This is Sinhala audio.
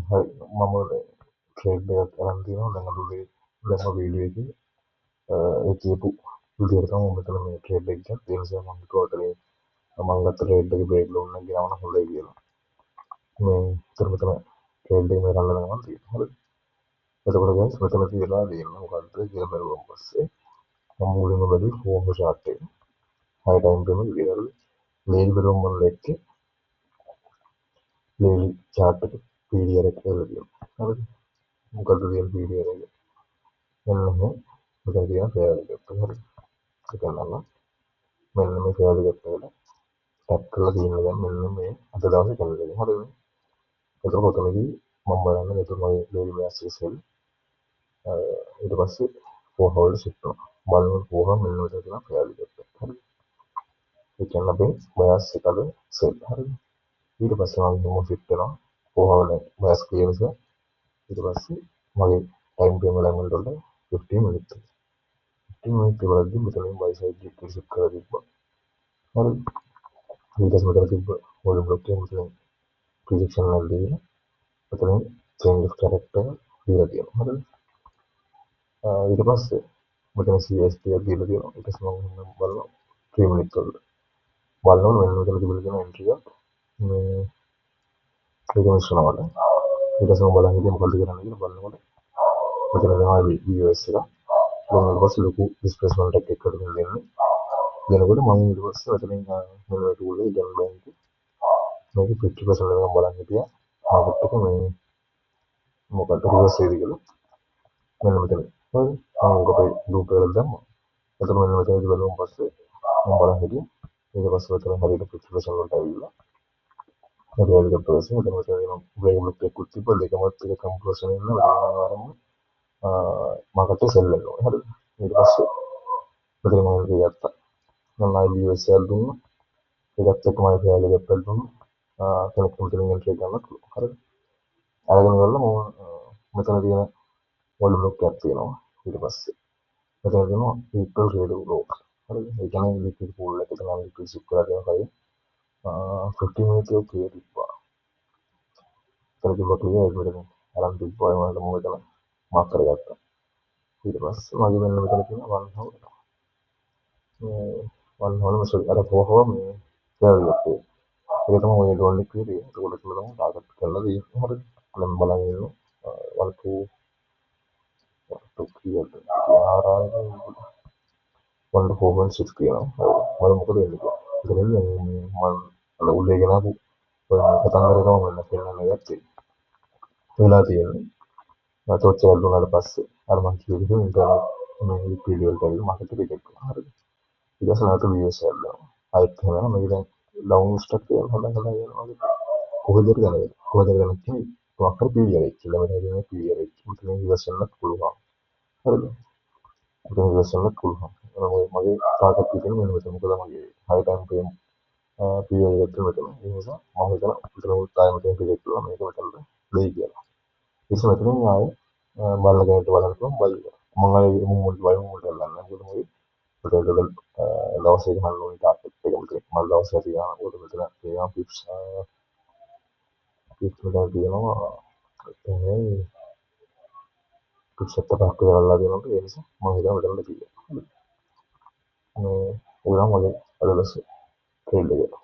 හරි, මම ට්‍රේඩ් එකක් අරන් තියෙනවා. දැන් අද උදේ දැම්ම වීඩියෝ එකේ ඒ කියපු විදිහට තමයි මම මෙතන මේ ට්‍රේඩ් එක ගත්තේ. ඒ නිසා මම හිතුවා එතනින් මම ගත්ත ට්‍රේඩ් එකේ බ්‍රේක් ඩවුන් එක ගෙනවන හොඳයි කියලා. මේ එතන මෙතන ට්‍රේඩ් එක මේ රන් වෙනවා තියෙනවා. හරිද? එතකොට ගයිස් මෙතන තියලා දෙන්න මොකද්ද කියලා බැලුවම පස්සේ මම මුලින්ම බැලුවේ ෆෝන් චාට් එක. හයි ටයිම් ෆ්‍රේම් එක විදිහට. හරිද? ලේලි බැලුවම මම දැක්කේ ලේලි චාට් එක PDR එක කියලා තියෙනවා. හරිද? මොකද්ද තියෙන PDR එක? මෙන්න මේ මෙතන තියෙන ෆෙයාර් එක. හරිද? ඒක නම මෙන්න මේ ෆෙයාර් එක එකට ටැප් කරලා තියෙනවා. දැන් මෙන්න මේ අද දවසේ කැලේ එක. හරිද? එතකොට ඔතනදී මම බලන්නේ එතකොට මගේ ඩේලි බයස් එක සෙල්. ඊට පස්සේ 4 hour shift වෙනවා. බලනකොට 4 hour මෙන්න මෙතන තියෙන ෆෙයාර් එක. හරිද? ඒ කියන්නේ අපේ බයස් එක අද සෙල්. හරිද? ඊට පස්සේ මම හිමු ෂිෆ්ට් වෙනවා 4 hour bias clear නිසා. ඊට පස්සේ මගේ ටයිම් ෆ්‍රේම් ඇලයින්මන්ට් වලට 15 minutes එක. 15 minutes එක බලද්දි මෙතනින් බයි සයිඩ් එක ෂිෆ්ට් කරලා තිබ්බා. හරිද? ඊට පස්සේ මෙතන තිබ්බ වොලියුම් බ්ලොක් එක මෙතනින් ප්‍රොජෙක්ෂන් එකක් දීලා මෙතනින් චේන්ජ් ඔෆ් කැරක්ටර් දීලා තියෙනවා. හරිද? ඊට පස්සේ මෙතන CST එකක් දීලා තියෙනවා. ඊට පස්සේ මම බලනවා 3 minutes වලට. බලනකොට මෙන්න මෙතන තිබිලා තියෙන එන්ට්‍රි එකක් මේ ඒක මිස් වුණා මට. ඊට පස්සේ මම බලන් හිටියේ මොකද්ද කරන්න කියලා. බලනකොට මෙතන තමයි BOS එක. බලනකොට පස්සේ ලොකු ඩිස්ප්ලේස්මන්ට් එකක් එක්ක මෙතන දෙන්නේ. දෙනකොට මම ඊට පස්සේ මෙතනින් මෙන්න මේ ටූල් එක ඉගෙන බැංකු මේක 50% වෙනකම් බලන් හිටියා. මාකට් එක මේ මොකද්ද රිවර්ස් වේද කියලා. මෙන්න මෙතන. හරි. මම ඔක අපේ ගෲප් එකට දැම්මා. එතන මෙන්න මෙතනදී බලුවන් පස්සේ මම බලන් හිටියා. ඊට පස්සේ මෙතන හරියට 50% වලට ඇවිල්ලා හරි ඇවිල්ලා පස්සේ මෙතන මෙතන තියෙන බ්‍රේක් බ්ලොක් එකකුත් තිබ්බා. දෙකම එක කම්ප්‍රෙෂන් වෙන මෙතන අනිවාර්යයෙන්ම මාකට් එක සෙල් වෙනවා. හරිද? ඊට පස්සේ මෙතන මම එන්ට්‍රි ගත්තා. මම ආයි BOS එකක් දුන්නා. ඒකත් එක්ක මම ෆෙයාර් ගැප් එකක් දුන්නා. කෙනෙක් මෙතනින් එන්ට්‍රි ගන්නත් පුළුවන්. හරිද? අරගෙන ඉවරලා මම මෙතන තියෙන වොලියුම් බ්ලොක් එකක් තියෙනවා. ඊට පස්සේ මෙතන තියෙනවා ඉක්වල් රේඩ් බ්ලොක්. හරිද? ඒ කියන්නේ ලික්විඩ් පූල් එක තමයි ලික්විඩ් ෂිප් කරලා තියෙන කලින් 15 minutes එක ක්ලියර් තිබ්බා. එතන තිබ්බා ක්ලියර් ඒක මෙතන අරන් තිබ්බා. ඒ වුණාට මම මෙතන මාක් කරගත්තා. ඊට පස්සේ මගේ මෙන්න මෙතන තියෙන 1 hour මේ 1 hour නෙමෙයි සෝරි අර 4 hour මේ ෆෙයාර් ගැප් එක. ඒක තමයි ඔය ඩෝන් ලික්විඩ් එක. එතකොට එතන තමයි ටාගට් කරලා තියෙන්නේ. හරිද? දැන් බලන් ඉන්නවා 1 2 1 2 කීයද? ආර ආර 1 4.6 කියනවා. හරි. බලමු මොකද වෙන්නේ කියලා. ඒක නෙමෙයි මේ මම අර උදේ ගෙනාපු ඔය කතන්දරේ තමයි මම පෙන්නන්න ගත්තේ. වෙලා තියෙන්නේ. ටෝච් එකක් දුන්නාට පස්සේ අර මං කිව්ව විදිහට ඉන්ටර්නල් මේ ලික්විඩ් වලට ඇවිල්ලා මාකට් එක රිජෙක්ට් කරනවා. හරිද? ඊට පස්සේ නැවත BOS එකක් දානවා. ආයෙත් එහෙම යනවා. මේක දැන් ඩවුන් ස්ටක් එක හදා හදා යනවා වගේ. කොහෙද හරි දැනගන්න. කොහෙද හරි දැනගන්න කියන්නේ මොකක් හරි PDR එක කියලා. මෙතන තියෙන PDR එක. මෙතන රිවර්ස් වෙන්නත් පුළුවන්. හරිද? මෙතන රිවර්ස් වෙන්නත් පුළුවන්. මගේ ටාගට් එක මෙන්න මෙතන. මොකද මගේ හයි ටයිම් ෆ්‍රේම් PDR එක තියෙන මෙතන. ඒ නිසා මම හිතනවා මෙතන උත් ආයෙ මෙතන රිජෙක්ට් කරලා මේක මෙතනට දෙයි කියලා. ඊට පස්සේ මෙතනින් ආයෙ බලන කෙනෙක්ට බලන්න පුළුවන් බයි එක. මම ආයෙ මූව්මන්ට් බයි මූව්මන්ට් කරලා නැහැ. මොකද මගේ මෙතන දවසේ ගහන්න ඕනේ ටාගට් එක මෙතන. මම දවසේ තියනවා. මොකද මෙතන තියෙනවා පිප්ස් පිප්ස් මෙතන තියෙනවා. එතන පිප්ස් හත පහක් විතර අල්ලලා තියෙනවා. ඒ නිසා මම හිතනවා මෙතනට කියලා. මේ ඔයගොල්ලෝ මගේ අද දවසේ ට්‍රේඩ් එක.